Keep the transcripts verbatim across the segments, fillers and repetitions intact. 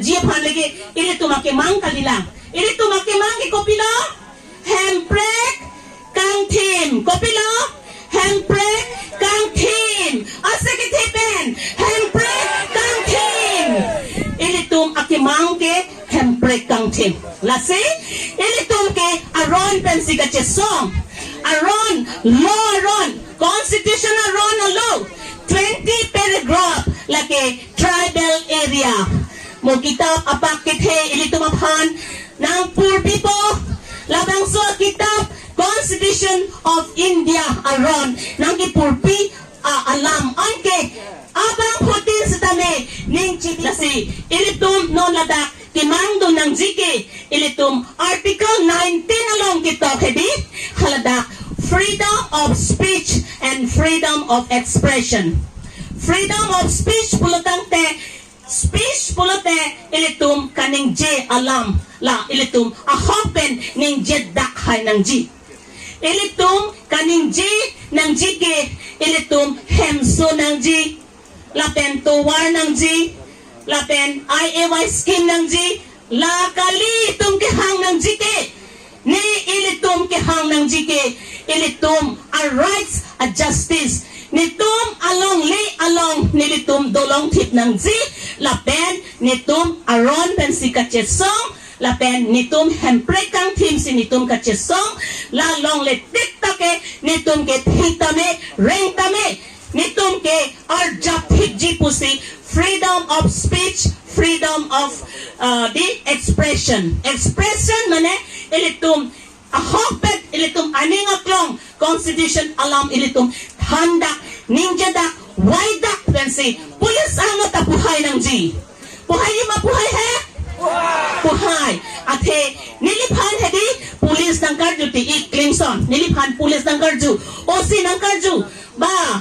Ji aphan lake ilitum akemang kalilang. Ilitum akemang ke kopilo? Hemprek kangthim. Kopilo? Hemprek kangthim. Ase kethe pen, hemprek kangthim. Ilitum akemang ke hemprek kangthim. Lasi ilitum ke aron pensi kachesong. Aron, law aron, constitution aron alo, twenty paragraph, lake tribal area. Mo kitab apak kethe ilitum aphan nangpurpipo, labangso kitab Constitution of India aron nangkipurpi, a, alam anke abangphutin sitame ning chini. Lasi ilitum non ladak kemangdun nangji ke ilitum Article nineteen along ketok hedi, haladak freedom of speech and freedom of expression. Freedom of speech pulotangte, speech pulote ilitum kaningje alam, la ilitum ahok pen ningje dak hai nangji. Ilitum kaningje nangji ke ilitum hemso nangji, lapen tovar nangji, lapen I A Y scheme nangji, la kali itum kehang nangji ke. Ne ilitum kehang nangji ke, ilitum a rights, a justice, netum alongle along nelitum dolongthip nangji, lapen netum aron pensi kachesong, lapen netum hemprek kangthim si netum kachesong, la longle tik take netum ke thi tame, reng tame, netum ke arjap thipji pusi freedom of speech, freedom of, uh, the expression. Expression mane ilitum ahok pen ilitum aning aklong constitution alam ilitum thandak, ningjedak, waidak pensi police angno ta puhai nangji. Puhai ma puhai he? Puhai. Athe neliphan hedi police nangkarju ti ik klingson. Neliphan police nangkarju, O C nangkarju. Ba,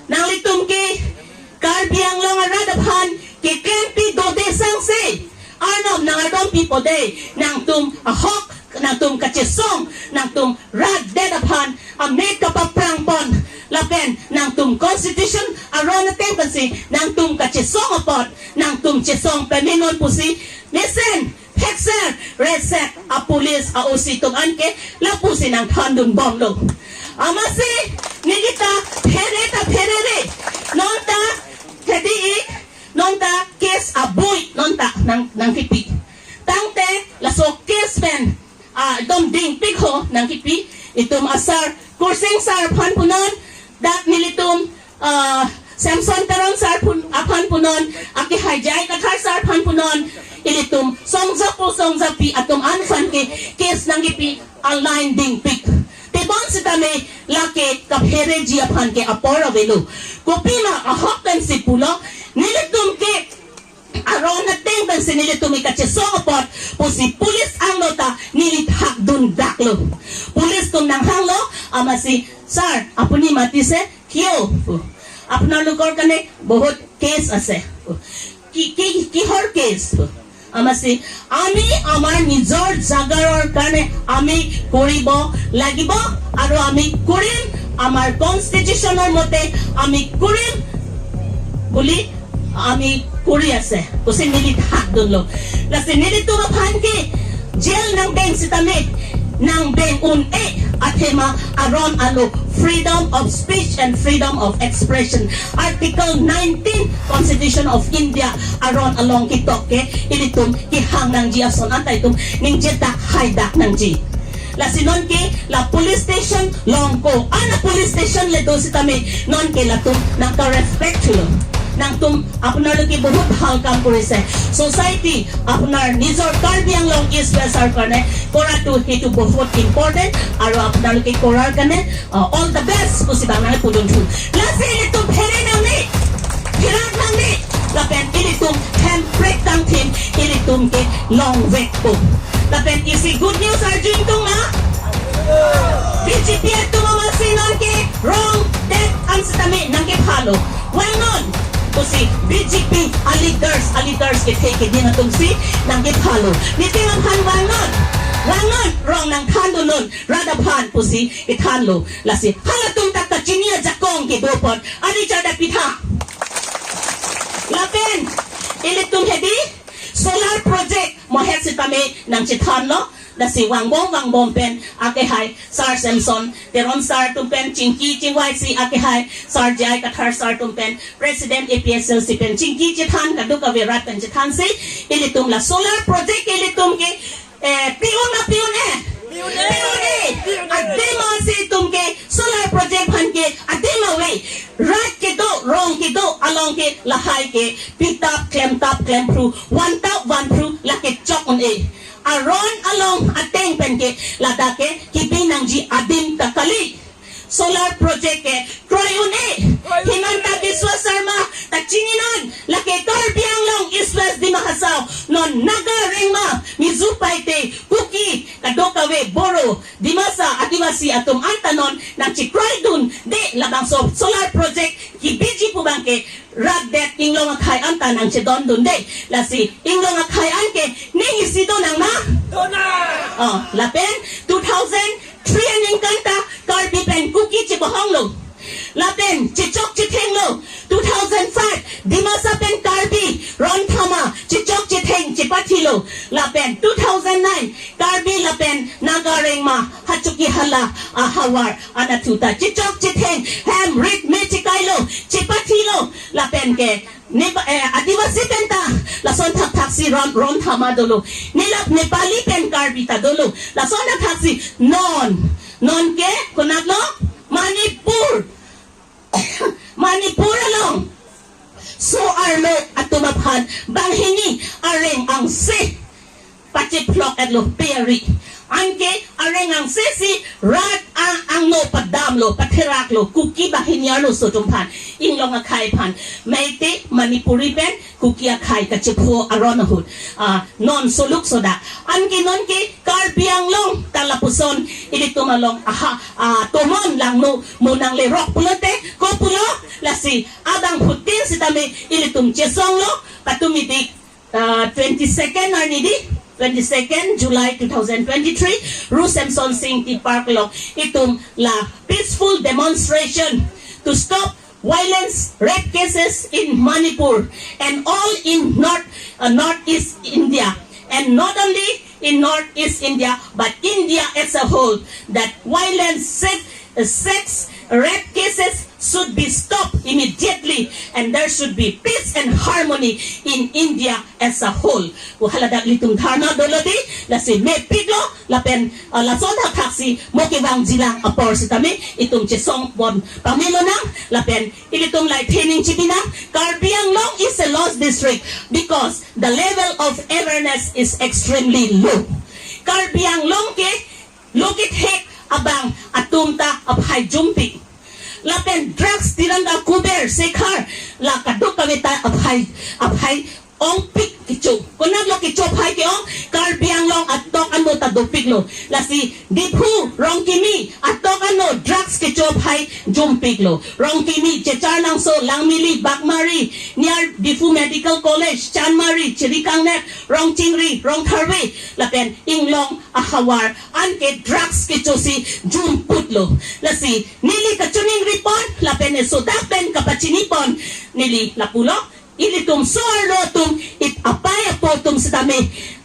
nanglitum ke Karbi Anglong arat aphan keklempi dode sangse, Arnam nang ardom pipo de, nangtum ahok, nangtum kachesong, nangtum rat det aphan amek kapaprang pon, lapen nangtum constitution aron ateng pensi nangtum kachesong apot, nangtum chesong pamenon pusi, mesen, thekser, resek, a police, a O C atum anke lapusi nangthandun bomlo. Amatsi, neli ta phere ta pherere. Non ta hedi ik, non ta case abui, non ta nang, nangkipi. Tangte laso case pen, ah, dom dingpik ho nangkipi. Itum asar, Kursing sar aphan punon, dak nelitum, ah, Samson Teron sar pun, aphan punon, aki hai J I Kathar sar aphan punon, ilitum songjapo songjapi atum aphan ke case nangkipi, a line dingpik. Tebon sitame lake kaphereji aphan ke apor avelo. Kopima ahok pensi pulo, nelitum ke aron ateng pensi nelitum ik kachesong apot pusi police angno ta neli thakdun daklo. Police atum nanghanglo, amatsi, "Sir, apuni matise, কিয়? আপোনালোকৰ কাৰণে বহুত কেছ আছে।" কি, কি, কিহৰ case? Amatsi, "আমি আমাৰ নিজৰ জাগাৰ কাৰণে আমি কৰিব লাগিব আৰু আমি কৰিম, আমাৰ কনষ্টিটিউচনৰ মতে আমি কৰিম বুলি আমি কৰি আছে।" Pusi neli thakdunlo. Lasi nelitum aphan ke jail nangdeng sitame nangdeng un-e, athema aron alo freedom of speech and freedom of expression. Article nineteen Constitution of India aron along ketok ke ilitum kehang nangji ason anta itum ningjedak haidak nangji. Lasi nonke la police station longko, ana police station le do sitame nonke latum nangka-respect thulo. Nangtum আপোনালোকে বহুত ভাল কাম কৰিছে। ছ'চাইটি, আপোনাৰ নিজৰ কাৰ্বি আংলং ইষ্ট ৱেষ্টৰ কাৰণে কৰাটো সেইটো বহুত ইম্পৰ্টেণ্ট আৰু আপোনালোকে কৰাৰ কাৰণে, আহ, all the best pusi bang nangpudun thu. Lasi ilitum phere nangne, phere nangne, lapen ilitum hemprek kangthim ilitum ke longvekpo. Lapen isi good news arju ingtung ma? B J P atum amatsi nonke rong det an sitame nangkephalo. Vangnon pusi B J P a leaders, a leaders kethe keding atumsi nangkephalo. Niting aphan vangnon. Vangnon, rong nangthandunnon, rat aphan pusi kethanlo. Lasi halatum ta kachini ajakong kedo apot ani chada pitha. Lapen ilitum hedi nangchethanlo, lasi vangbom vangbom pen akehai Sir Samson Teron sir atum pen chingki chingvaisi akehai Sir J I Kathar sir atum pen President A P H L C pen chingki chethan, kadokave rat pen chethansi ilitum la solar project ke ilitum ke, eh, pi-un ma pi-un-e? Pi-un-e. Pi-un-e. Pi-un-e. Adim asi itum ke solar project aphan ke adim ave. Rat kedo, rong kedo along ke lahai ke pitap klemtap klempru, vantap vanpru, lake chok un-e. Aron along ateng pen ke ladak ke kebi nangji adim ta kali. Solar project ke kroi un-e. Kroi un-e. Himanta Biswa Sarma ta chininon, lake Karbi Anglong East West Dima Hasao, non Naga, Rengma, Mizo, Paite, Kuki, kadokave, Boro, Dimasa, Adivasi atum anta non nangchekroidunde, labangso solar project kebiji pu abang ke rat det inglong akhei anta nangchedondunde. Lasi inglong akhei an ke ning isi do nang ma? Do nang. Oh, lapen two thousand three aningkan ta Karbi pen Kuki chebohonglo. Lapen chechok chethenglo. Two thousand five Dimasa pen Karbi ron thama chechok chetheng chepathilo. Lapen two thousand nine Karbi lapen Naga, Rengma, Hachuki hala ahavar anatthu ta chechok chetheng hem rit me chekailo, chepathilo. Lapen ke Nepa-, eh, Adivasi pen ta lason thakthaksi ron, ron thama dolo. Nilap Nepali pen Karbi ta dolo. Lason thakthaksi non, non ke konatlo? Manipur. Manipur along so-arlo atum aphan banghini areng angse pachephlok-etlo pe ari. Anke areng angse si rat ang angno padamlo, patheraklo, Kuki banghini arloso atum aphan, inglong akhei aphan. Meitei, Manipuri pen Kuki akhei kachepho aron ahut, ah, non soluk sodak. Anke non ke Karbi Anglong ta lapuson ilitum along aha, ah, tomon langno mo nanglerok pulote, ko pulo, lasi abangphutin sitame ilitum chesonglo, patumi dik, uh, twenty-second arni di, twenty-second July two thousand twenty-three, Ru Semsonsing Ingti Park along itum la peaceful demonstration to stop violence, rape cases in Manipur and all in North, uh, Northeast India, and not only in Northeast India but India as a whole, that violence, sex, sex, rape cases should be stopped immediately and there should be peace and harmony in India as a whole. Pu haladak ilitum dharna dolo di, lasi mepiklo, lapen, uh, lason thakthaksi mo kevangjilang apor sitame itum chesongpon pamelo nang, lapen ilitum laithe ning chibi nang, Karbi Anglong is a lost district because the level of awareness is extremely low. Karbi Anglong ke lokit hek abang atum ta aphai jumpik. Lapen drugs, Tiranga, Kuber, Sekhar, la kadokave ta aphai, aphai ongpik kecho. Konatlo kecho aphai ke-ong? Karbi Anglong atok ano ta dopiklo. Lasi Diphu, Rongkimi atok ano drugs kecho aphai jumpiklo. Rongkimi, Checharnangso, Langmili, Bagmari, near Diphu Medical College, Chanmari, Chirikangnet, Rongchingri, Rongtharve, lapen inglong ahavar anke drugs kechosi jumputlo. Lasi neli kachiningri pon lapen esodak pen kapachini pon, neli lapulo, ilitum so-arlo atum, it apai apo atum sitame,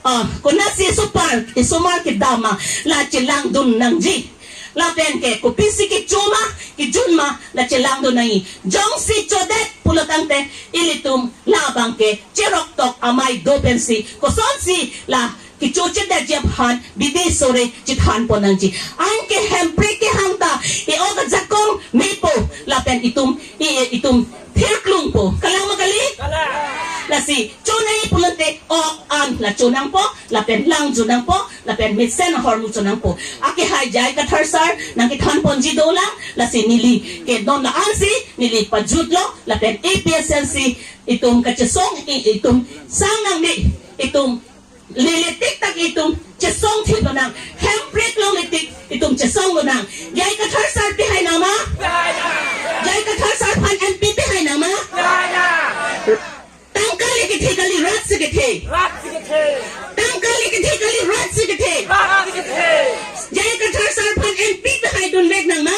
ah, konatsi esomar, esomar kedam ma la chelangdun nangji. Lapen ke kopisi kecho ma, kejun ma, la chelangdun nangji. Jongsi chodet pulo tangte ilitum labang ke cheroktok amei do pensi, kosonsi la kecho chedetji aphan bidi sore chethan pon nangji. Anke hemprek kehang ta e-ok ajakong mepo lapen itum, i, itum thirklungpo. Kalang ma kali? Kalang. Lasi cho nangji pulote ok an la cho nangpo, lapen lang cho nangpo, lapen mesen ahormu cho nangpo. Akehai J I Kathar sir nangkethan ponji dolang, lasi neli ke non la-ansi neli pajutlo, lapen A P H L C itum kachesong, i, itum sang nangne, itum lele tik tak itum chesong thip lonang, hemprek longle tik itum chesong lonang. J I Kathar sir pihai nang ma? J I Kathar sir aphan M P pihai nang ma? Tangka le kethe kali, rat si kethe. Rat si kethe. Tangka le kethe kali, rat si kethe. Rat si kethe. J I Kathar sir aphan M P pihaidun vek nang ma?